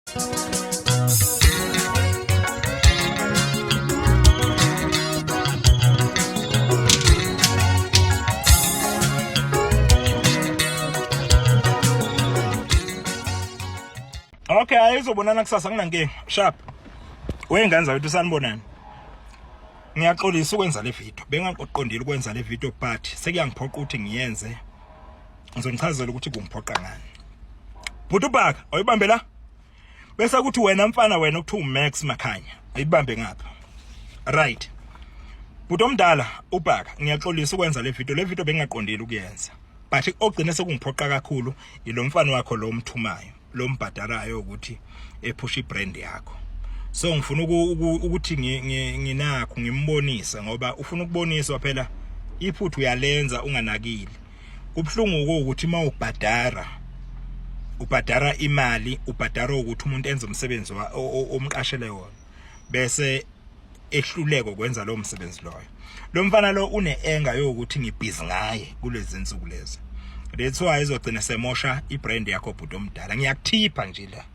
Okay, ayizobonana kusasa nginankinga. Sharp. Wengane zakwethu sanibonani. Ngiyaxolisa ukwenza le video. Bengaqondile ukwenza le video but sekuyangiphoqa ukuthi ngiyenze. Ngizonichazela ukuthi kungiphoqa ngani. Bhuti ubhaka, awuyibambe la. Bese kuthi wena mfana wena okuthiwa uMax Makhanya, ayibambe ngapha. Right. Bhuti omdala ubhaka, ngiyaxolisa ukwenza le video. Le video bengingaqondile ukuyenza. But ogcine sekungiphoqa kakhulu ilo mfana wakho lo mthumayo, lo mbhadarayo ukuthi ephusha ibrand yakho. So ngifuna ukuthi nginakho ngimbonise ngoba ufuna ukuboniswa phela iphuthu uyalenza unganakile. Kubuhlungu ukuthi uma ubhadara ubhadara imali ubhadara ukuthi umuntu enze umsebenzi omqashele wona bese ehluleka ukwenza lo msebenzi loyo. Lo mfana lo une anger yokuthi ngibhizi ngaye kulezi insuku lezi. That's why izogcina semosha ibrand yakho bhuti omdala. Ngiyakuthipha nje la.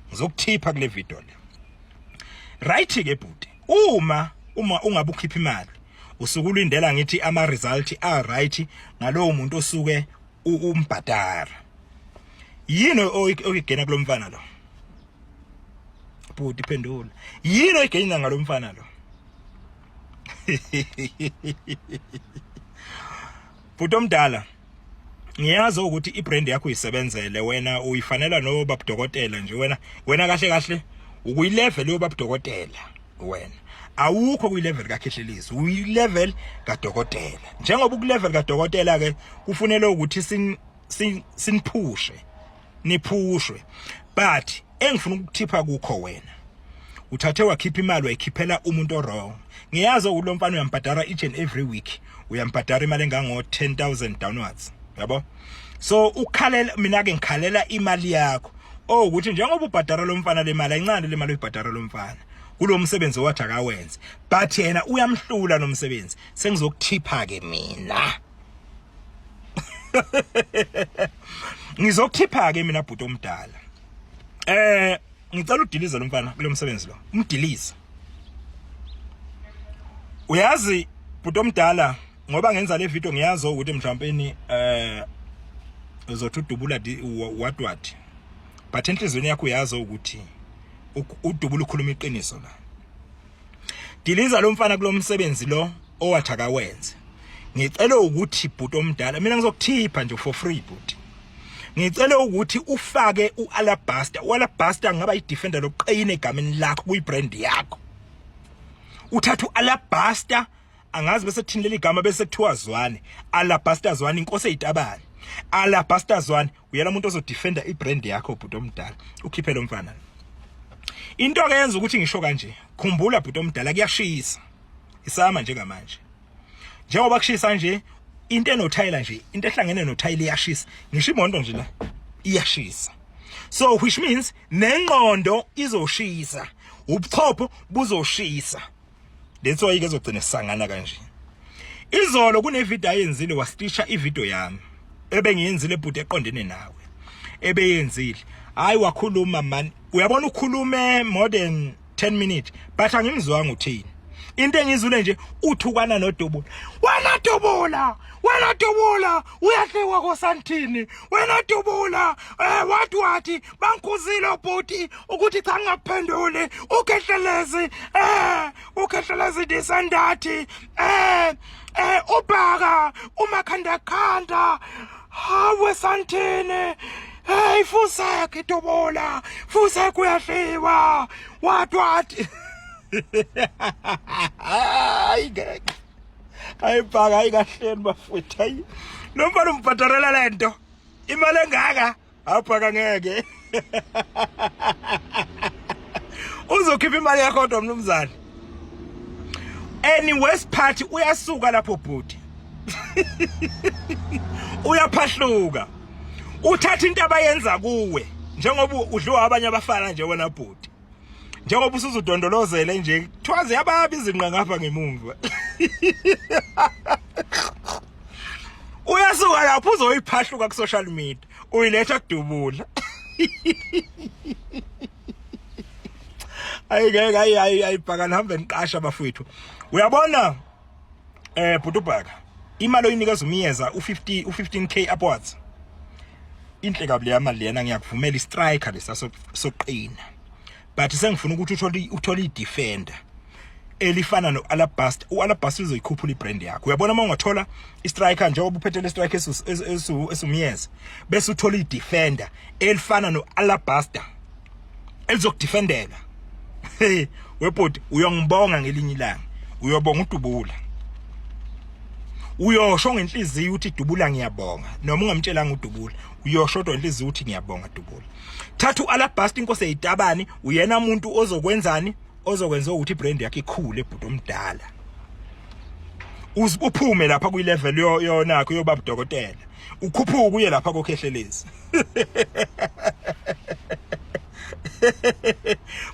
Ngizokuthipha kule video le. Right ke bhuti. Uma ungabe ukhipha imali usuke ulindela ngithi ama result a right ngalowo muntu osuke umbhadara. Yini oyigena kulomfana lo? Bhuti phendula. Yini oyigena ngalomfana lo? Bhuti omdala ngiyazi ukuthi ibrand yakho uyisebenzele wena uyifanela no babudokotela nje wena wena kahle kahle ukuyilevel yobabudokotela wena awukho kuyilevel kaKhehlelezi uyilevel kadokotela njengoba ukulevel kadokotela ke kufunele ukuthi sin siniphushe niphushwe but engifuna ukukuthipha kukho wena uthathe wakhipha imali wayikhiphela umuntu owrong. Ngiyazi ukuthi lo mfana uyambhadara each and every week, uyambhadara imali engango 10000 downwards, yabo. So ukhalela mina ke ngikhalela imali yakho oh ukuthi njengoba ubhadara lo mfana le mali ayincane le mali oyibhadara lo mfana kulo msebenzi owathi akawenze, but yena uyamhlula lo msebenzi. Sengizokuthipha ke mina, ngizokuthipha ke mina bhuti omdala. Ngicela udilize lo mfana kulo msebenzi lo, umdilize. Uyazi bhuti omdala, ngoba ngenza le video ngiyazi ukuthi mhlawumbe uzothi udubula what what, but enhlizweni yakho uyazi ukuthi udubula ukhuluma iqiniso la. Diliza lo mfana kulo msebenzi lo owathi akawenze. Ngicela ukuthi bhuti omdala, mina ngizokuthipha nje for free bhuti. Ngicela ukuthi ufake uAlabaster. UAlabaster ngaba idefender lokuqina egameni lakho kuyibrand yakho. Uthatha uAlabaster, angazi bese kuthini leli gama, bese kuthiwa Zwane, Alabaster Zwane, inkosi eyitabane, Alabaster Zwane. Uyena umuntu ozodefenda ibrand yakho bhuti omdala, ukhiphe lo mfana. Into ke yenza ukuthi ngisho kanje, khumbula bhuti omdala, kuyashisa isama njengamanje. Njengoba kushisa nje, into enothayela nje, into ehlangene nothayela iyashisa. Ngisho imoto nje la iyashisa, so which means nengqondo izoshisa, ubuchopho buzoshisa. That's why ke ezogcina sisangana kanje. Izolo kune video ayenzile, wastisha ivideo yami ebengiyenzile bhuti eqondene nawe ebeyenzile. Hayi, wakhuluma man, uyabona ukhulume more than 10 minutes but angimzwanga uthini. Into engizule nje uthukana nodubula. Wena dubula, wena dubula, uyadliwa kosantini wena dubula. Wathi wathi bangikhuzile ubhuti ukuthi cha ngingakuphenduli ukhehlelezi, ukhehlelezi disandathi, ubhaka umakhanda khanda. Hawe santini, hey, fusek dubula, fusek uyadliwa, wathi wathi. Hayi ngeke, hayi bhaka, hayi kahleni bafowethu, hayi lo mfana umbhadarela lento imali engaka. Abhaka ngeke uzokhipha imali yakho kodwa mnumzane. Any worst part, uyasuka lapho bhuti, uyaphahluka, uthatha into abayenza kuwe njengoba udliwa abanye abafana nje wena bhuti, njengoba usuzudondolozele nje kuthiwa ziyababa izinqa ngapha ngemumva. Uyasuka lapho uzoyiphahluka ku social media, uyiletha kudubula. Ayingeke, ayi ayi ayibhaka, nihambe niqasha bafowethu. Uyabona bhutubhaka, imali oyinikeza umiyeza u50, u15K upwards, inhle kabi leya mali lena. Ngiyakuvumela, i-striker lesa soqina, but sengifuna ukuthi uthole i-defender elifana no-Alabaster. U-Alabaster uzoyikhuphula ibrand yakho. Uyabona, uma ungathola i-striker njengoba uphethe le striker esumiyeza, bese uthola i-defender elifana no-Alabaster elizokudefendela, hey webhodi, uyongibonga ngelinye ilanga. Uyobonga udubula, uyosho ngenhliziyo uthi, "Dubula, ngiyabonga." Noma ungamtshelanga udubula, uyosho kodwa inhliziyo uthi, "Ngiyabonga, Dubula." Thatha uAlabaster, inkosi eyitabani, uyena umuntu ozokwenzani, ozokwenza ukuthi ibrand yakhe ikhule, ebhuti omdala. Uphume lapha kwi level yonakho yobaba dokotela, ukhuphuke uye lapha kokhehlelezi.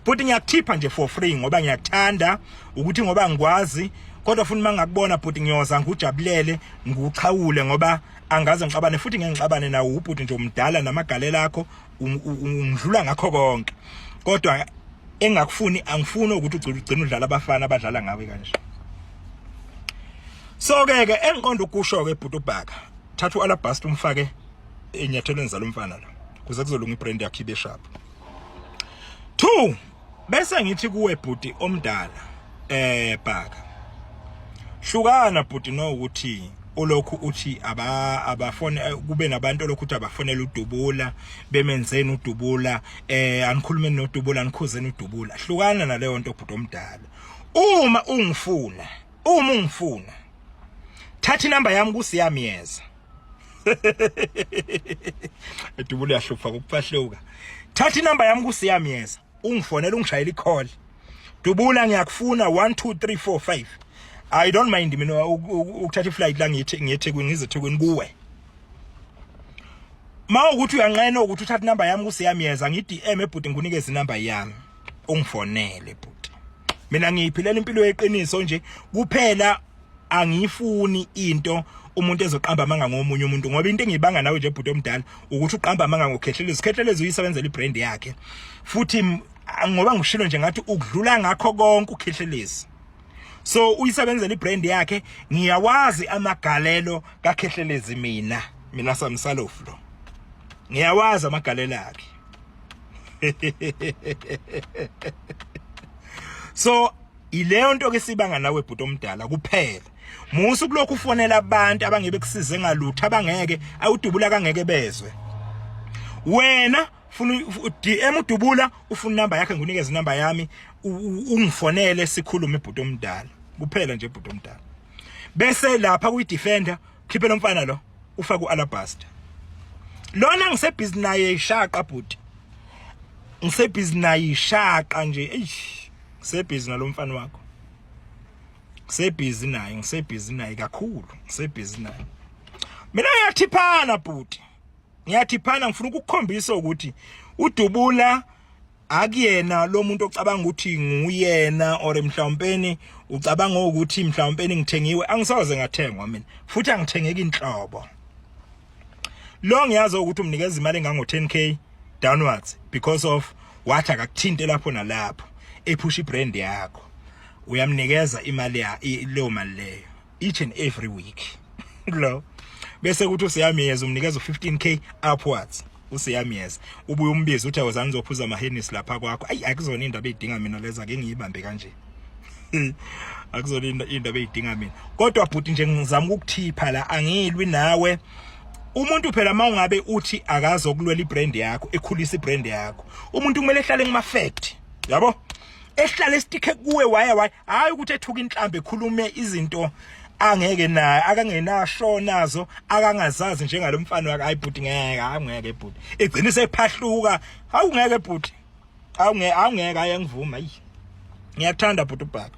Futhi ngiyakuthipha nje for free ngoba ngiyakuthanda, ukuthi ngoba ngikwazi, kodwa futhi mangakubona bhuti ngiyoza ngujabulele, ngikuxhawule, ngoba angaze ngixabane futhi ngeke ngixabane nawo. Ubhuti nje umdala namagalela akho ungidlula ngakho konke, kodwa engakufuni, angifuni ukuthi ugcine udlala abafana abadlala ngawe kanje. So ke ke engiqonda ukusho ke, bhuti ubhaka, thatha uAlabaster umfake enyathelweni zalomfana lo kuze kuzolunga ibrand yakhe ibe sharp. 2 Bese ngithi kuwe bhuti omdala, bhaka, hlukana bhuti no ukuthi olokhu uthi aba abafone, kube nabantu olokhu uthi abafonela udubula, bemenzeni udubula, anikhulumeni nodubula, anikhuzeni udubula. Hlukana naleyo nto, bhuti omdala. Uma ungifuna, thatha inamba yami kusiyamiyeza. Edubula yahlupha kokuphahluka. Thatha inamba yami kusiyamiyeza, ungifonela, ungishayela icall, "Dubula, ngiyakufuna, 1 2 3 4 5." I don't mind mina ukuthatha iflight la ngithi ngiyeThekwini, ngize eThekwini kuwe. Ma ukuthi uyanqena ukuthi uthatha inamba yami kusiyamiyeza, ngi-DM ebhuti, ngikunikeze inamba yami, ungifonele bhuti. Mina ngiyiphilela impilo yeqiniso nje kuphela, angiyifuni into umuntu ezoqamba amanga ngomunye umuntu, ngoba into engiyibanga nawe nje bhuti omdala ukuthi uqamba amanga ngokhehlelezi. Ukhehlelezi uyisebenzela ibrand yakhe futhi, ngoba ngishilo nje ngathi ukudlula ngakho konke ukhehlelezi, so uyisebenzela ibrand yakhe. Ngiyawazi amagalelo kaKhehlelezi mina Samsalofu lo, ngiyawazi amagalelo akhe. So ileyo nto ke sibanga nawe bhuti omdala kuphela. Musu kulokhu ufonela abantu abangebe kusize ngalutho, abangeke awudubula kangeke bezwe wena. Funa DM udubula, ufuna inamba yakhe, ngikunikeze inamba yami, ungifonele, sikhulume bhuti omdala, kuphela nje bhuti omdala. Bese lapha kuyi defender, khiphe lo mfana lo, ufake uAlabaster lona. Ngisebhizi naye ishaqa bhuti, ngisebhizi naye ishaqa nje. Eish, ngisebhizi nalomfana wakho, ngisebhizi naye, ngisebhizi naye kakhulu, ngisebhizi naye mina. Ngiyathiphana bhuti, ngiyathiphana. Ngifuna ukukukhombisa ukuthi udubula akuyena lo muntu ocabanga ukuthi nguyena, or mhlawumpeni ucabanga ukuthi mhlawumpeni ngithengiwe. Angisoze ngathengwa mina, futhi angithengeki inhlobo. Lo ngiyazi ukuthi umnikeza imali engango 10K downwards because of wathi akakuthinte lapho nalapho ephusha ibrand yakho. Uyamnikeza imali ya leyo mali leyo each and every week lo. Bese kuthi usiyamiyeza, umnikeza u15K upwards usiyamiyeza, ubuye umbize uthi, "Awuzani ngizophuza amahenisi lapha kwakho." Ayi, akuzona indaba eyidinga mina leza, ake ngiyibambe kanje, akuzona indaba eyidinga mina. Kodwa bhuti nje ngizama ukukuthipha la, angilwi nawe. Umuntu phela mawungabe uthi akazokulwela ibrand yakho, ekhulisa ibrand yakho, umuntu kumele ehlale ngima fact, yabo, ehlale esticke kuwe waya waya, hayi ukuthi ethuka inhlambe, ekhulume izinto angeke naye akangenasho nazo, akangazazi njengalomfana wakhe. Hayi bhuti, ngeke, hayi ngeke bhuti, igcina sephahluka. Hawu ngeke bhuti, awungeke, awungeke, hayi ngivuma. Ayi, ngiyakuthanda bhuti ubhaka.